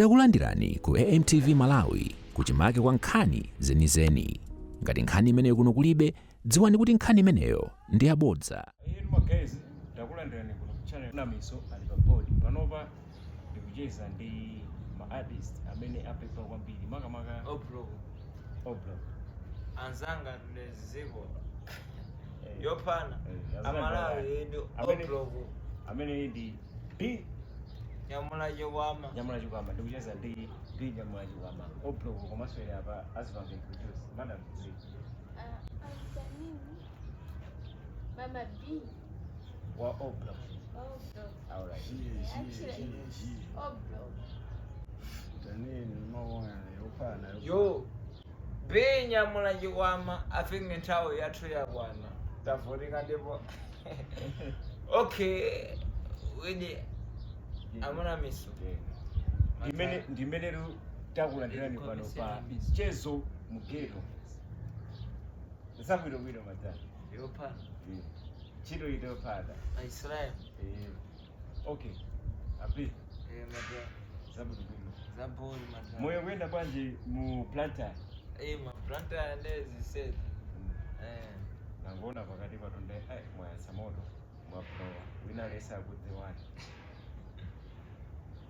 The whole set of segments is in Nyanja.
Takulandirani ku AMTV Malawi, kuchimake kwa nkhani zenizeni. Ngati nkhani imeneyo kuno kulibe, dziwani kuti nkhani imeneyo ndi yabodza. Inu ma guys, takulandirani kuno ku channel. Namiso ali pa board panopa, ndikucheza ndi ma artist amene apepa kwambiri, makamaka Oblo. Oblo. Anzanga ndeziko. Yopana. Anzanga. Amalawi ndi Oblo. Amene ndi B Nyamula Chikwama. Nyamula Chikwama. Ndikucheza ndi B Nyamula Chikwama, Oblo, komanso ili apa azipanga introduce Madam Z. Antanini. Mama B. Wa Oblo. Oblo. Alright. Actually, Oblo. Tanini mawona yopana. Yo. B Nyamula Chikwama afinge nthawi yathu yakwana. Tavutika ndipo. Okay. Widi amuna miso. Ndimene ndimeneru takulandirani pano pa Chezo Mugero zabwinobwino madzana. Yopana. Ntchito itopata. Aisrael. Okay, abi. Madam. Zabwinobwino. Zabori madam. Moyo kuyenda bwanji mu Blantyre? Ma planta ndezi said. Nangoona pakati patonde mwayatsa moto, mwablowa, wina alese akudziwani,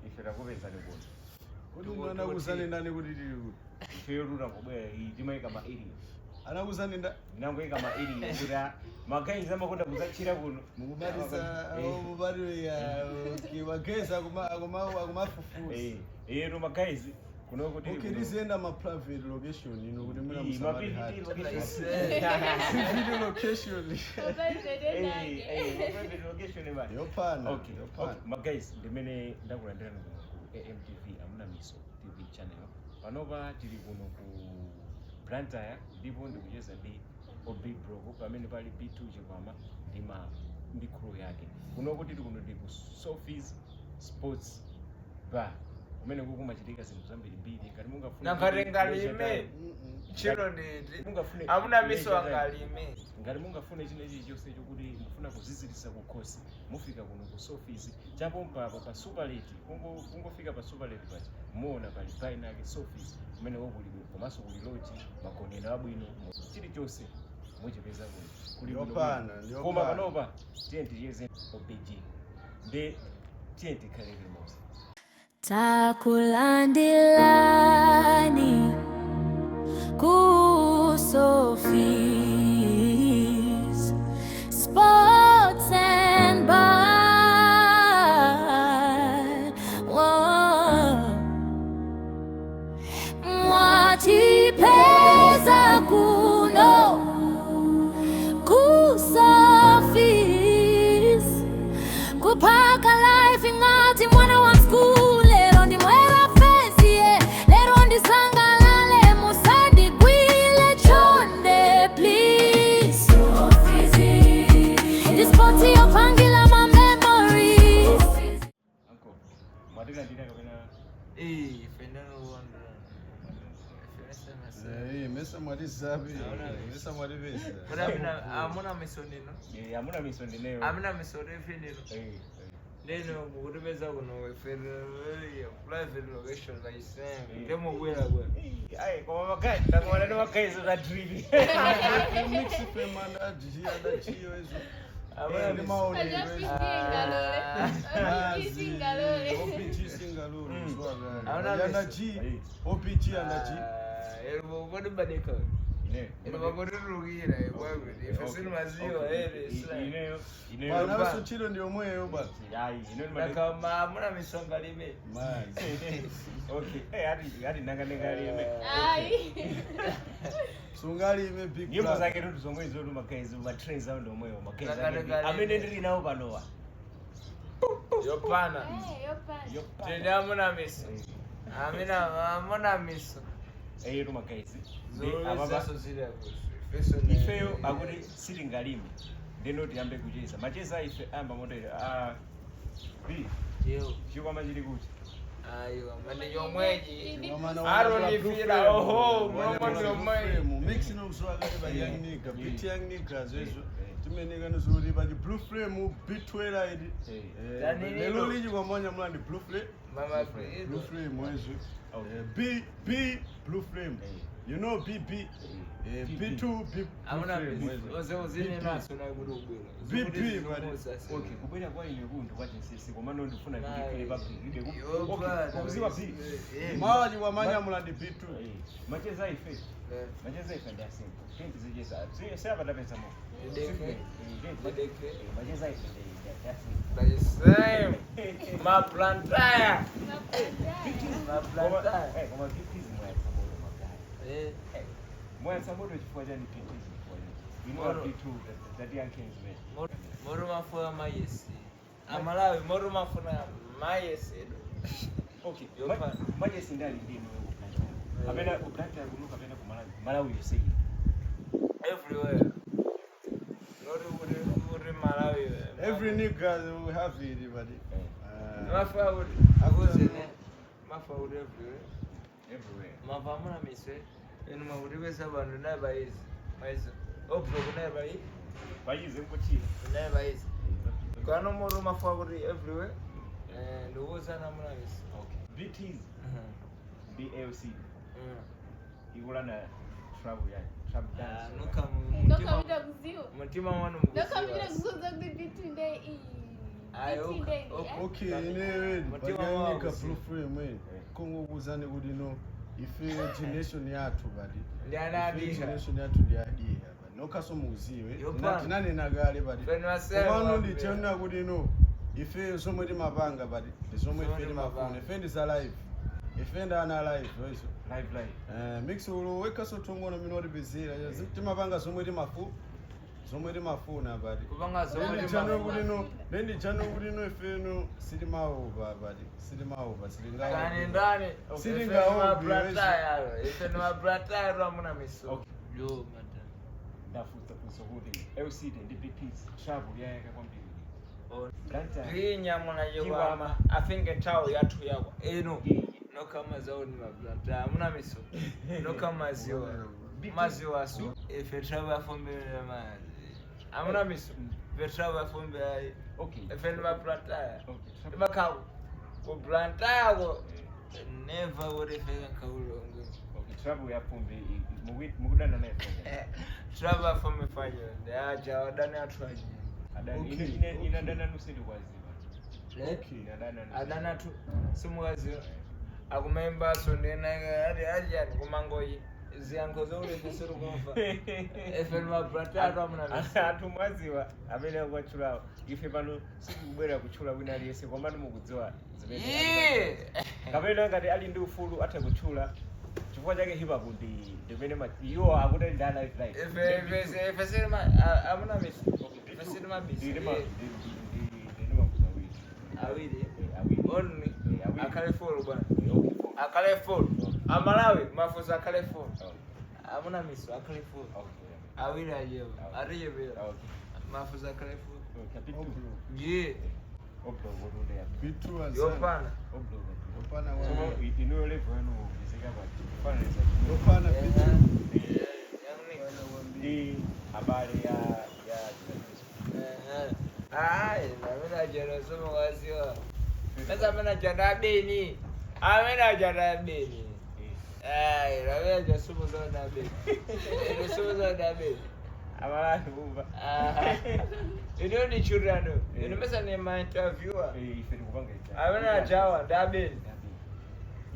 ife takupezani kuno. Kuti umuntu anakusani ndani kuti tili kuti? Ifeyo tunangobwera, iyi timayika ma area. Anakusani nda? Ndinangoyika ma area kuti ma guys amakonda kuzatchira kuno. Mukubatisa mubatiwa ma guys akumafufuza. Ero ma guys kuno kuti Okay, tiziyenda ma private location ino kuti mwina Iyi, musamali ma hard. PVT location. Private location. Ma private location bana. Yopana. Okay. Yopana. Okay. Ma guys, ndimene ndakulandirani kuno ku AMTV, Amuna Miso TV channel. Panopa tili kuno ku Blantyre ndipo ndikucheza ndi Obi Bro, pamene pali B2 Chikwama ndi crew yake. Kuno tili kuno ndi ku Sophie's Sports Bar, kumene kukumachitika zinthu zambirimbiri. Ngati mungafune Nangati ngalime. leisure time, Chino nditi. mungafune Amuna miso leisure time. angalime. Ngati mungafune china chilichonse chokuti mufuna kuzizirisa kukhosi, mufika kuno ku Sophie's chapompapa pa Superlate. Kungofika pa Superlate paja muona pali bainake Sophie's, kumene kuli komanso kuli lodge, magonero abwino, chilichonse muchipeza kuno. Kuli bwino Yopana, bwino. Koma yopana. panopa tiye ticheze OBG, ndi tiye tikhale limodzi. Takulandilani ku Sophie's Sports and Bar. Whoa. Mwatipeza kuno ku Sophie's, kupaka life ngati mwana wa school. Lero ndimwera fesi, yeah. Lero ndisangalale, musandigwile chonde please. Ndi spot yopangila ma memories. Anko mwatilandira kapena? Fenano wandra. Mesa mwatizapi, mesa mwatipeza. Amuna miso nino. Amuna miso ndineyo. Amuna miso refi nino. Neno mukutipeza kuno ife private location like same. Ndemo bwera bwera. Ayi, koma ma guys ndakuona ndi ma guys za drip. Mix fame adajiyo adajiyo izo. Amuna Ndi miso. maonero izo. OPG singalole. OPG singalole. Amuna Anda miso. G OPG anda G. Ero kodi badeka. Ineyo. Ero bakotulukira ibwawe. Ife sinu maziwa ere slang. Ineyo ineyo. Panaso chilo ndi omweyo basi. Ayi, ineyo. Nakama amuna miso ngalime. Mazi. Okay, ati nanga nengalime. Ayi. Sungalime, big Nyimbo brother. zake tutu zomwe izotu ma guys, ma trends awo ndomwewo ma guys Nanga nengalime. amene ndili nawo panowa. Yopana. Yopana. Tende amuna miso. Amina amuna miso. Eyo ma guys ndi apapa Zolozaso zili apo. Ifeso ifeyo akuti sitingalime, ndeno tiyambe kucheza macheza. Ife ayamba motere, ah, B Yo. Chikwama chili kuti? Ayo, mane chomwechi. Chikwama. Aronifira, oho, mulomo ndi omwe. Mix no mswa kale ba young nigga, beat young niggas ezo. Timeneka zoti pachi blue frame B12 idi. Dani Lero lino. liji kwamanya mlandi blue frame. Mama Blue frame wezo. Okay. B B blue frame. You know BB. B2 B blue Amuna frame wezo. oze uzine naso na kuti ubwera. BP, buddy. Okay, kubwera kwa ine kundu kwa chinsisi komano ndifuna Nayi. kuti ikhale public ibe Yo, brother, kuziwa B. Mawa kwamanya mlandi B2. Macheza ife. Macheza ife ndi asimple. Tenti zicheza. Siyapa tapeza mo. Dideke. Dideke. Macheza ife ndi asimple. By same. Maplantaya. Maplantaya. Koma PPs mwayatsa moto magari. Eh. Mwayatsa moto chifukwa chani PPs chifukwa chani. Ino Moto. P2 tatiyankheni zimene. Moro mafuna mayesi. Amalawi moro mafuna mayesi. Okay. Yopana. Machesi ndali ndi ino ku Blantyre. Kapena ku Blantyre kuno kapena ku Malawi. Malawi yonse. Everywhere. Not kuti Malawi. Every nigga will have it buddy. Mafuna kuti akuzene. Mafuna kuti everywhere. Everywhere. Mava amuna miswe. Inu makutipesa bantu naye bayizi. Bayizi. Obro kunaye bayi. Bayize nkochira. Kunaye bayizi. Kano moro mafuna kuti everywhere. Eh, ndikuwuzana amuna miswe. Okay. BTs BLC ikulana travel yani trap dance. Nuka Ndokamira kuziwa. mutima mwanu Ndokamira mukuziwa. kuziwa kuti B2 ndei iyi. Ayi, B2 ndei iyi. Okay, inewe Mutima wawo panyanyika kuziwa. blue frame eh. Kongokuzani kuti no ife generation yathu badi. Ndi ana Ife adiha. generation yathu ndi adiha badi. Nokhaso mukuziwe. Yopana. Tinanena kale badi. Feni wasema Komano wambe. ndichena kuti no ife zomwe timapanga badi. Ndi zomwe Zomwe ife timafuna. timapanga. Ife ndi za live. Ife ndi ana live wezo. Live live. Mix ulo wekhaso tongono mino watipezera. Timapanga zomwe timafu. Zomwe timafuna badi. Kupanga zomwe Nendichano timafuna. kuti no, nendichano kuti no ifeno sitimaopa badi, sitimaopa, Kani sitingaopa. ndani? Sitingaopi, Ife ni mabrataya amuna miso. Okay. Yo madam. Ndafunsa funso kuti LCD ndi BPs travel yayaka kwambiri. Blantyre. Linyamula Chikwama. chikwama. Afinge nthawi yathu yakwa. Inu. Nokha zawo ni mabrataya amuna miso. Nokha maziwa. Maziwa asu. Ife travel afumbira mazi. Amuna miso. Ife travel afumbira. Okay. Ife ni mabrataya. Okay. Travel. Imakhawu. Ku Blantyre ko. Never would ifika kaulongwe. Okay, travel yapfumbi mukudana naye fumbi. Travel from Ifanya. Aja wadani athu aja. Adani Okay, ine okay. ine adana nusidi kwaziwa. Okay. Ine adana nusi. Adani athu simukaziwa. Akumaimbaso ndena ati ajani kumangoyi. Ziyankho zokuti ife sitikumva. Ife ni mabratatu amuna misi. Anthu mwaziwa amene akuwatchulawo. Ife pano sitikubwera kutchula wina aliyense komano mukudziwa zimene. Iye! Kapena ngati ali ndi ufulu atha kutchula. Chifukwa chake hip hop ndi ndimene iwo akuti ndi ana live live. Ife ife ife sitima amuna misi. Ife sitima bisi. Ndine makuza awiri. Awiri. Awiri. Only. Awiri. Akhale four bwana. Okay, four. Akhale four. Amalawi mafuso akhale four. Okay. Amuna miso akhale four. Okay. Awiri ajewa. Ariyebera. Okay. Mafuso akhale four. Okay. Pitu. Obro. Yeah. Oblo wotunde ya. B2 azana. Yopana. Oblo wotunde. Yopana So wa. inuyo level yanu mizika kwa kufananiza Yopana B2. ndi habari ya ya Hayi, amene ajana somukaziwa. Sasa amene ajana abeni. Amene ajana abeni. Hayi, amene ajana somuzaona abeni. Ine somuzaona abeni. abalani bumva Ino ndi children. Ino mesa ni ma interviewer. ife tikupanga icha Amene ajawa ndi abeni.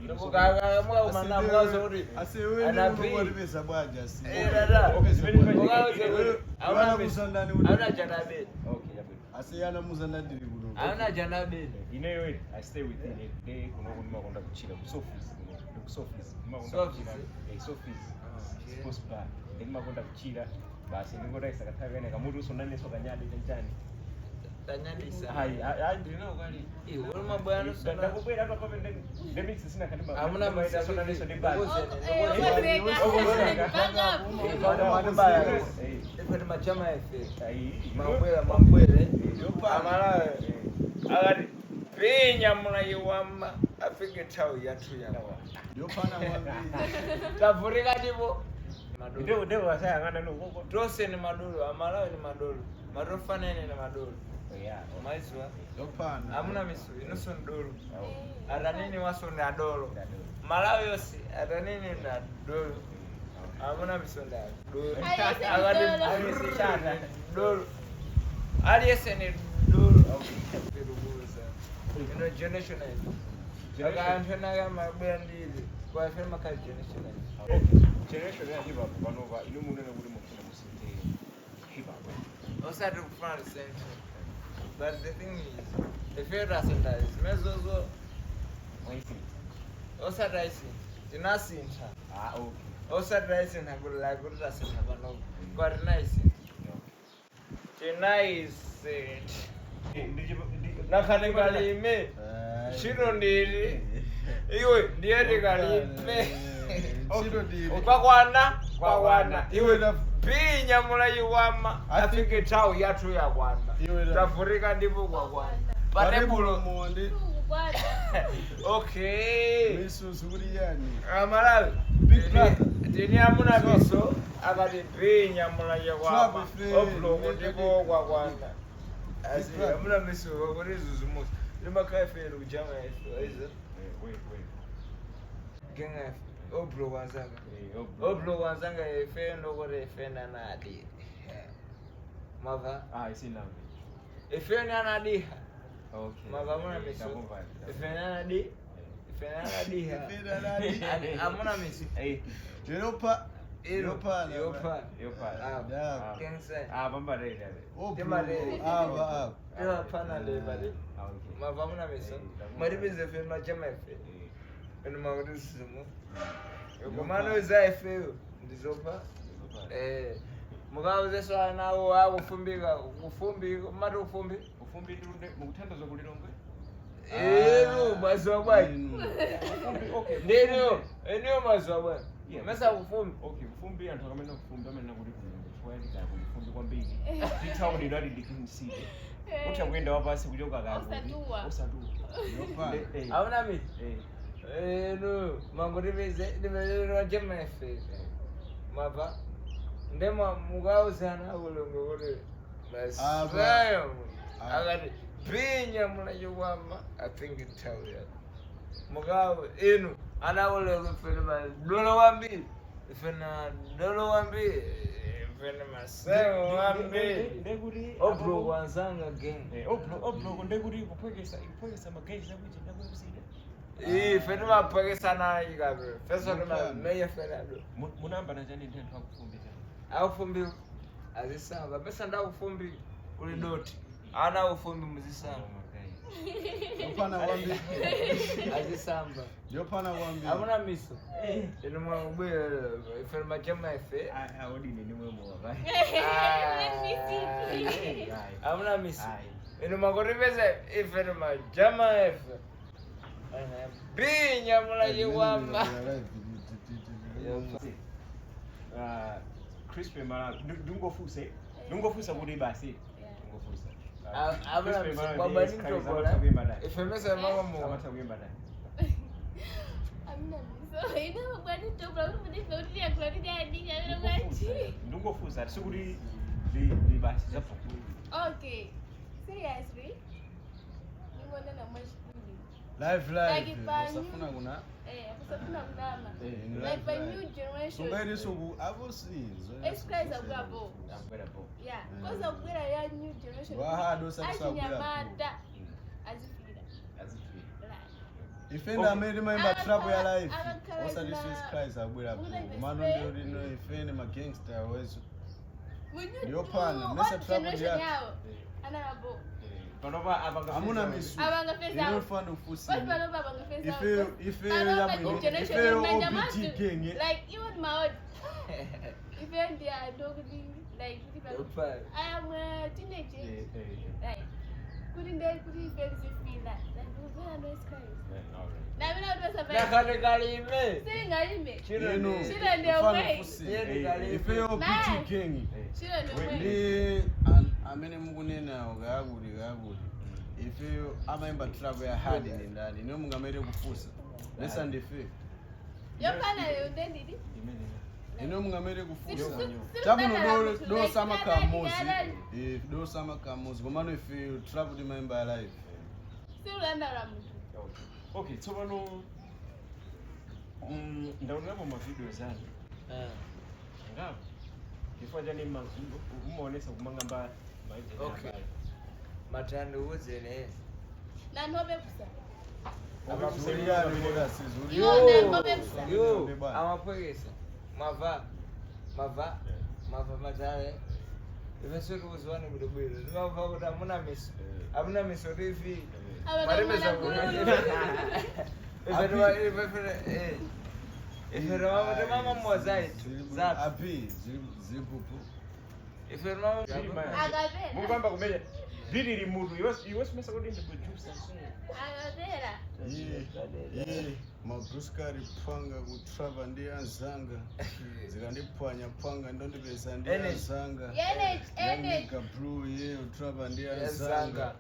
Mukakumana mukazouri. Asiwe Anapi. watipeza bwaja si. Eh, dada. Mukaze Amuna kuti. Amuna ajana abeni. Okay, yabwino. Asiyana muzana ndiri kuno. Amuna ajana abeni. Ineyo I stay within it. They kuno kuno kuchira ku Sophie's kuno ku Sophie's ndimakonda Sophie's, kuchira eh Sophie's Okay. sports bar ndimakonda kuchira basi ndingodaisa kathawi kene kamutu usonaneso kanyadi chanchani Tanyadisa. hayi hayi ndinawo kali Iwe uli mabwana sona. ndakubwera apa pape ndemix sina kandima Amuna sonaneso ndi basi Ife ndi machama ife. Ayi, Mabwera mabwere. Amalawi. Akati pinya mulayiwama afike nthawi yathu yawa. Yopana mwambiri. Tavurika ndipo. Madolo. Ndio ndio wasayang'ana nukoko. Tose ni madolo, amalawi ni madolo, matofanene ni madolo. Yeah. Maizwa Yopana. amuna misu inuso ndolo. Atanini waso ndi adolo. Malawi yonse atanini ndi adolo. Amuna misu ndi adolo. Aliyese ni Akati dolo. amisishana dolo. Aliyese ni dolo. Piruguza. Ino generation ife. Akanthu enaka mabwera ndili. Kwa ife makali generation ife. Okay. Generation ya hip hop panova inu munene kuti mufuna musinthe hip hop. Osati kufuna the same thing. But the thing is, ife tasintha zimezozo Mwaisintha. osati ayisintha. Tinasintha. Ah, okay. Osati ayisintha kuti like kuti tasintha panopo. Kwa tinayisintha. Tinayisintha. Nakhale kalime. Ntchito ndili. Iwe ndiye tikalime. Ntchito ndili. Kwakwana, kwakwana. Iwe binyamula yiwama. Afike nthawi yathu yakwana. Iwe la- Tavurika ndipo kwakwana. Patebulo. Patebulo. Kukwana. Okay. Misuzu kuti yani. Amalawi. Big brother. Tini amuna miso akati binyamula yiwama. Trap ife. Obloko ndipo kwakwana. Asi brother. amuna miso kuti zuzumusa. Limakhala ife kujama ife. Izo. Wait, wait. Genga ife. Obloko anzanga. Eh, oblo. Obloko anzanga ife ndokuti ife nanadi. Mava. Ah, isinambe. Ife nanadiha. Okay. Mava amuna miso. Ndakumva. Ife nanadi. Ife nanadiha. Ife nanadi. Amuna miso. Eh, Yopa. Iro. Yopana. Yopa. yopa. Ah. Yeah. Kense. Ah, pambarele. Oblo. Ava ava. Yopa le bale. Ah, okay. Mava amuna miso. Maribize ife majama ife. Eno makuti simu. Komano iza ife ndizopa. Eh. Mukauzeso anawo akufumbika kufumbika mati kufumbi. Ufumbi ndiunde mukuthandaza kulilongwe? Ero mazuwa bwanyi. Inu. Ufumbi okay. Ndeniyo, eniyo mazuwa bwanyi. Yeah. Mesa kufumbi. Okay, ufumbi anthu akamene kufumbi amene kuti kulilongwe chifukwa ndikaya kufumbi kwambiri. Tithawu lero ali ndi King City. Utha kuyenda wapasi kuchoka kakuti. Osatuwa. Osatuwa. Yopana. Eh, Auna mi. eh. Ero mangoti ndimelero jema ife. Mapa. Ndema mukauzana kulongo kuti. Apa. Masayo. Apa. Akati binya mulachikwama I think nthawi yake. Mukawu inu anakulongo ife madolo wambiri. Ife na dolo wambiri. Ife na masayo wambiri. Ndekuti Obro wanzanga gang. Eh, oblo oblo ndekuti kuphwekesa kuphwekesa magazi akuti ndakukusida. Ife timapakisana ikabe. Feso timameya fenado. Munamba na chani nthawi akufumbi chani. Akufumbi azisamba. Pesa ndakufumbi kuli doti. Ana ufumbi muzisamba. Yopana kwambiri. Azisamba. Yopana kwambiri. Amuna miso. Inu mwakubwera ife majama ife. Ah, odine ni mwemo wa. Let me see. Amuna miso. Inu mwakutipeza ife majama ife. Binya mulachiwamba. Ah, Crispy Malawi ndingofunse ndingofunsa kuti basi ndingofunsa. Amuna miso. Baba nditobola. Ife mesa mama mu. Amatha kuyimba ndani. Amuna miso. Ine mabwani tobla kuti mundife kuti ndiyakula kuti ndiyadini amene bwanji. Ndingofunsa sikuti ndi basi zapfa. Okay. Seriously? Ningonena mwachikulu. Live live. Like pa Usafuna kuna. Eh, kusafuna kunama. Eh, ni Like live by live. new generation. Sungairiso ku avosi. Express akubwerapo. Akubwerapo. Yeah. Mm. Koza kubwera ya new generation. Wahado osati Achinyamata. sakubwerapo. Azifira. Azifira. Like. Ife ndi amene timayimba trap ya life. Akakhala Osati na- Swiss Christ abwerapo. Muna ife Mano spray. ndio lino ife ni magangster wezo. Munyu Ndiyopana, mesa old trap generation ndi yawo. Anarabo. Panopa apanga Amuna misu. Abanga phase out. Inofana ufusi. Oti panopa abanga phase out. Ife ife Panopa new yabwino. generation Ife manja OBT masu. gang. Like even my own. Ife ndi adokuti like kuti pano. Yopa. I am a teenager. Like kuti nde kuti ife ndizifila. Like kubwera no Christ. Namina kuti basaba. Nakhale kalime. Singalime. Chiro Inu. ndi. Chiro ndi Ufana omwe. ufusi. Yeni kalime. Ife OBT gang. Chiro ndi omwe. Ndi amene mukunenawo kayakuti kayakuti. Ife amayimba trap ya hard ni ndani. Ino mungamere kufusa. Lesa ndife. Yopana leo ndendidi. Ino mungamere kufusa. Siku- Chabuno siku- do like, sama kamozi. kadali. Eh, do sama kamozi. Komano if you travel the member life. Siulandala munthu. Okay. Okay, tsopano ndaonerapo mavidiyo zanu ngapo chifukwa chani mazungu mumaonesa kumang'amba maije. Okay. Matandiudzene. Nanhobe kusa. Zuliani boda sizuli. Iwo nanhobe kusa. Yo, amapwekesa. Mava. Mava. Mava matale. Ife tikuzwani kuti bwino. Timamva kuti amuna miso. Amuna miso TV. Abatamwana gululu. Ife ife timama mozaitu. Zathu. Api zilipupu. Ife timama Akapera. Mukuyamba kumenya bili limutu iwe simesa kuti ndi producer so. Akapera. Ye mabruskari panga kutrava ndi anzanga. Zikandiphwanya phwanga ndondipeza ndi Energy. anzanga. Energy, energy. Yanga blue ye utrava ndi Anzanga. anzanga.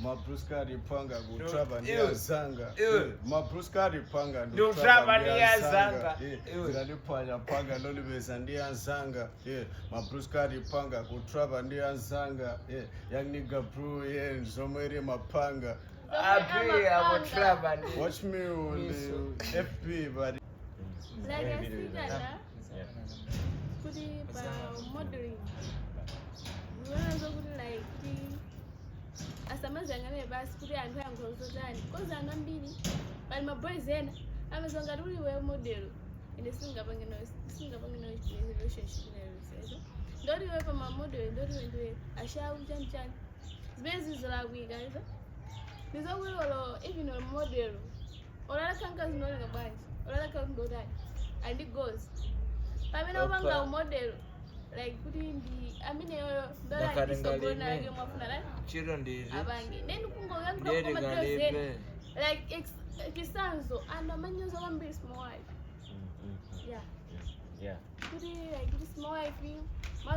Mabruskari panga kutrava ndi Iwe. anzanga. Iwe. Mabruskari panga Ndi utrava ndi anzanga. Iwe. Zikandiphwanya phanga ndondipeza ndi anzanga. Ye mabruskari panga kutrava ndi anzanga. Ye young nigga blue ye nzomwere mapanga. Api akutrava ndi. Watch me on the FB but Like asikana Yeah. kuti pa modeling. Unoona kuti like kuti asamaziyang'anire basi kuti anthu ayankhula zotani. 'Cause anthu ambiri pali maboys ena amazwa ngati uli iweyo model ine singapange nayo relationship nayo sezo. Ndoti iwe pa ma model ndoti iwe ndiwe ashawu chani chani. Zimene zizolakwika izo. Ndizokuti olo even olo model olala kanga zinooneka bwanji olala kanga ndotani andi goals pamene upanga umodel like kuti ndi ameneyoyo ndolakisogolonalake mwafuna la Chiro ndiri. apange then Ndiri kungoyankhula kalipe. like chisanzo anthu amanyoza kwambiri small wife, yeah. Kuti like kuti small wife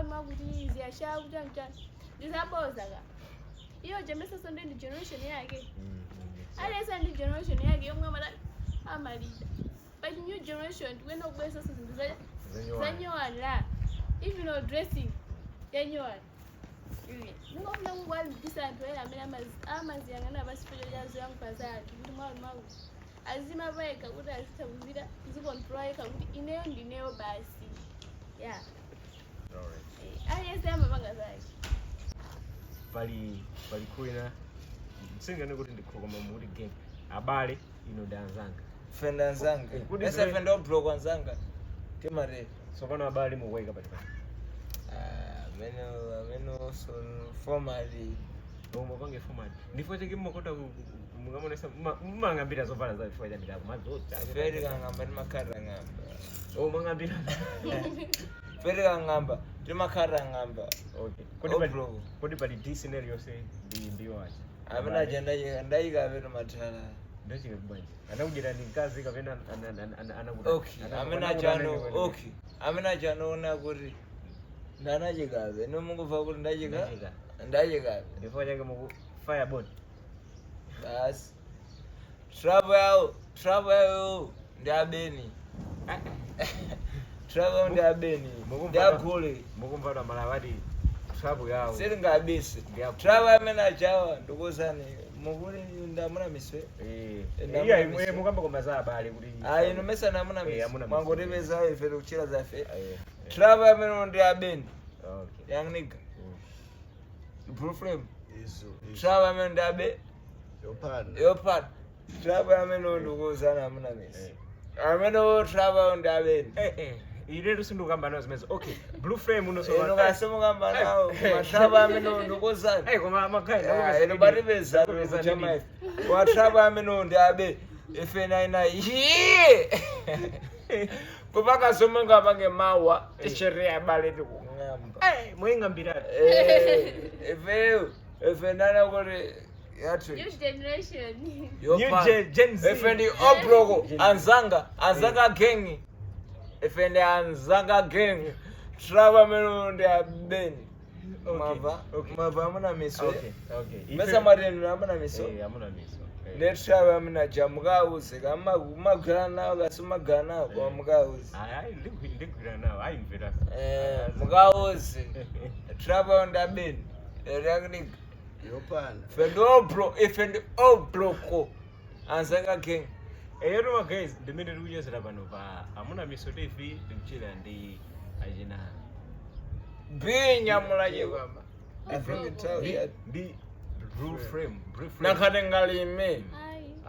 mwa kuti ziyashawu chani chani ndizaboza ka iyo chemesaso ndi generation yake alesa ndi generation yake yomwe amala amalida, but new generation tikuenda kubweresaso zinthu zanyowani la even or dressing yanyowani. Ndingofuna kungwalimbikisa anthu ena amene amaziyang'anira pasi pecho cha zoyankhula za anthu kuti mwawu mwawu azima payekha kuti azitha kuzita zikontrola yekha kuti ineyo ndineyo basi, yeah. Alright. Aliyense amapanga zake. Pali kwina singane kuti ndikhulu koma mukuti game abale ino ndi anzanga. Fenda nzanga. Kuti Ese fenda oblokwa nzanga. Timare. Tsopano abale mukuwayika pati pati? Amene amene so formally. Umapange format ndifo chake mmakota mukamonesa mmang'ambira zovala za chifukwa chambirako mazocha. Feri kang'amba timakharira ng'amba. Oh, mang'ambira. Feri kang'amba timakharira ng'amba. Okay, kodi pali Obro. Kodi pali dictionary yonse ndi ndiyo acha? Amene aja ndayika amene mathala. Ndochika bwanji anakudyera ndi mkazi kapena anakuta? Okay, amene aja ano, okay. Amene aja anoona kuti ndanachikabe. Ino mungubva kuti ndachika? Ndachika. Ndachikabe. Ndifo chake muku fireball. Basi. Trouble yawo ndi abeni. Trouble yawo ndi abeni. Ndi agule. Mukumva malawati trouble yawo. Siringabisi. Ndi agule. Trouble amene ajawa ndikuwuzani mukuli ndamuna miswe. Eh, Ndamuna iya miswe. mukamba koma za abale kuti Ayi ino mesa namuna Eh, miswe. amuna miswe. Mwangotipeza ife tikuchira zafe. Eh, eh. Trouble amene ndi abeni. Okay. Young nigga. Blue flame. Izo. Izo. Trouble amene ndi abe. Yopana. Yopata. Trouble amene ndikuwuzani amuna miswe. Amene wo trouble ndi abeni. Eh eh, iletu sindikukamba nawo zimenezo. Okay, blue frame uno Ino kasimukamba nawo matraba amene ndikuwuzani. Eh, koma magai. Ino batipeza kuchama ife. Matraba amene ndi abe. Ife naina iye. Kupaka somwe ngapange mawa tisheria abale tikung'amba. Eh, mwengambira. Eh, ifeyo ife nana kuti yathu New generation. New Gen Z. Ife ndi obroko anzanga anzanga gengi ife ndi anzanga gengi trava amene ndi abeni. Okay, Mwava okay. mwava amuna miso. Okay, okay. Mesa matendo amuna miso. Eh, amuna miso. Netrava minaja mukauze kamagara nawo kasi magara nawo koma mukauze. Ayi, ndigwira nawo, ayimvera. Eh, mukauze trava ndabeni rakunika. Yopana. Ife ndi obro, ife ndi obroko anzanga gang. Eyo ma guys, ndimene tikuchezera pano pa Amuna Miso TV, ndikuchera ndi achina Binyamula chikwama. I think ndi ndi blue frame, blue frame. Nakhate ngalime. Ayi.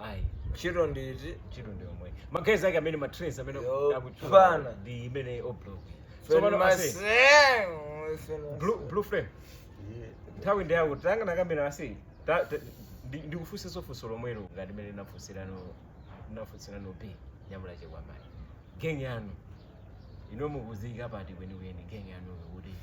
Ayi. Ntchito nditi. Ntchito ndi yomwe ma guys ake amene ma trace amene Yo, akutchula pana. ndi imene oblock. So pano ase blue frame. Yeah. Nthawi ndi yako, tanga na kamera ase. Ndikufunsenso funso lomwelo ngati mene nafunsirano b nyamula chikwamani. Gang yanu ino mukuzika pati kwenikweni? Gang yanu kuti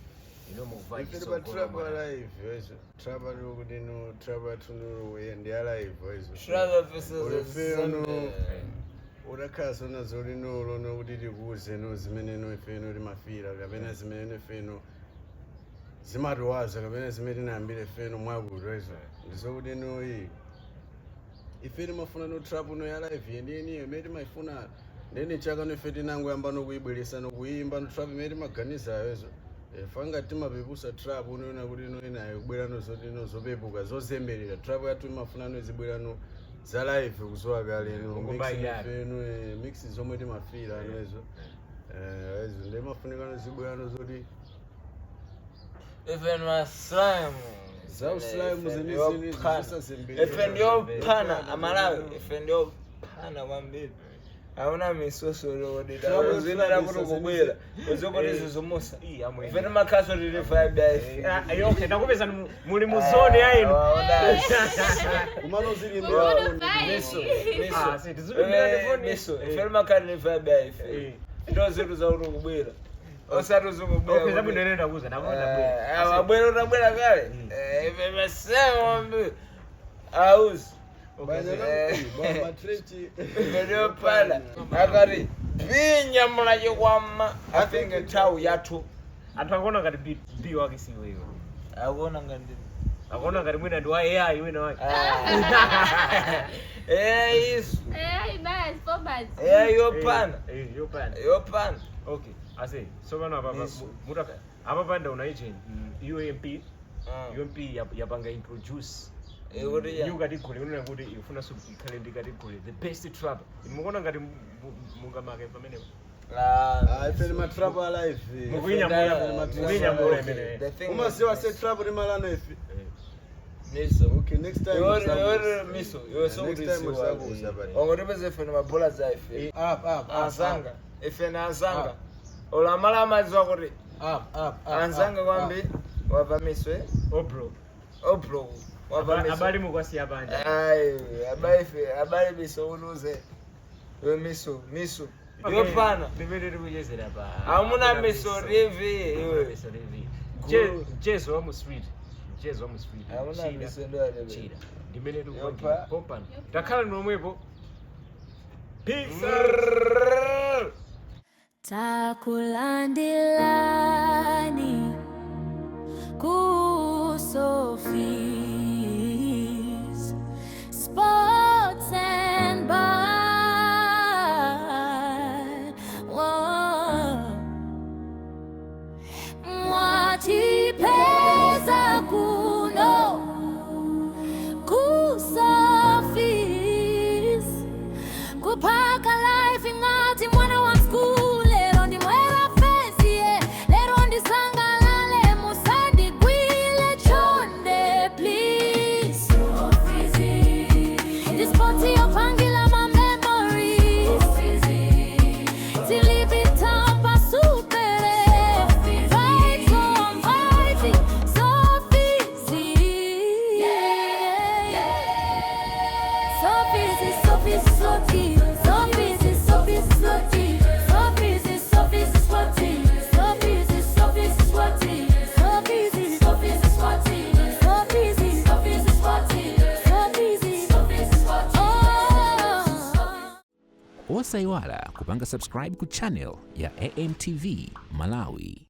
ino mukuva Ife pa trap alive wezo. Trap kuti no trap tuno ndi alive wezo. Trava versus Ulefeno. Zambia. Urakhaso nazo linolo nokuti tikuuze no zimene no ifeno timafira kapena zimene ifeno zimatiwaza kapena zimene tinayambira ifeno mwakuti wezo. Ndizokuti no iyi ife timafuna no trap no ya live yeniyeniyo imene timayifuna, ndeni chaka no ife tinangoyamba nokuyibweresa nokuyimba no trap imene timaganizayo ezo. Fanga timapepusa trap unoona kuti ino inayo kubwera no zoti no zopepuka zozemberera. Trap yathu imafuna no izibwera no za live kuzowa kale no mix. Kungobayirana. Ifeno mix zomwe timafira ano ezo. Ezo ndimafunika no zibwera no zoti Ife ma slime. Za slime zenizeni zisazembere. Ife ndiyophana amalawi, ife ndiyophana kwambiri. Auna misoso lokodera Trouble zinara kuti zenizeni. kubwera uzokoti zizumusa. Iyi, amwe. Ife timakhaso tili vibe ya ife. Okay, ndakupeza muli mu zone ya inu. Kumalo Mukuona vibe. Miso, miso. Ah, si, tizipindira ndifoni. Miso, ife timakhala tili vibe ya ife. Ndo zinthu zakuti kubwera osati uzikubwera. Okay, zabwino, ine ndakuza ndabwera. Wabwera, utabwera kale. Ife masemo mbi auzi. Ndiyopala akati binyamula chikwama afinge nthawi yathu. Anthu akuona ngati B wake siweyo. Akuona ngati Akuona ngati mwina ndi wa AI wina wake. Isu. Eh, basi, format. Yopana. Yopana. Yopana. Okay, ase so pano apa Miso. muta apa panda una agent UMP. UMP yapanga introduce Kuti ya. new category unena kuti ifuna ikhale ndi category the best trap. Mukuona ngati mungamake pamenepo? Ife matrap alive. Mukuinyamula imene. The thing Umaziwa se trap timalana ife. Miso. Okay, next time Yori miso iwe. Next time uzakuza but Ongotipeza ife ni mabola za ife. Up, up, up. Anzanga, ife ni anzanga olamala amadziwa kuti Up, up, up. anzanga kwambi wabva miswe. Obro. Obro wabva miso. Abali mukwasiya panja. Ayi, abaife abali miso uluze iwe miso miso yopana. Ndimene tikuchezera pa Amuna Miso TV Amuna iwe. Miso TV. Guru. Mchezo wa mu street, mchezo wa mu street. Amuna Chira. miso ndo alebe. Chira ndimene Yopa. tikupangira pompano. Takhala nomwepo. Peace out. Takulandilani ku Sophie's Sports and Bar. Whoa. Mwatipeza kuno ku Sophie's kupaka life ingati mwana wa school. Lero ndimwera fesi ye, lero ndisangalale, musandigwile chonde please. Ndi spot yopangila ma memories, tilipitamba supere vibes on vibes, Sophie's, yeah. Sophie's, Sophie's, Sophie, Sophie's, Sophie's, Sophie, Sophie's, Sophie's, Sophie, Sophie's, Sophie's, Sophie, Sophie's, Sophie's, Sophie, Sophie's, Sophie's, Sophie, Sophie's, Sophie's, Sophie. Osayiwala kupanga subscribe ku channel ya AMTV Malawi.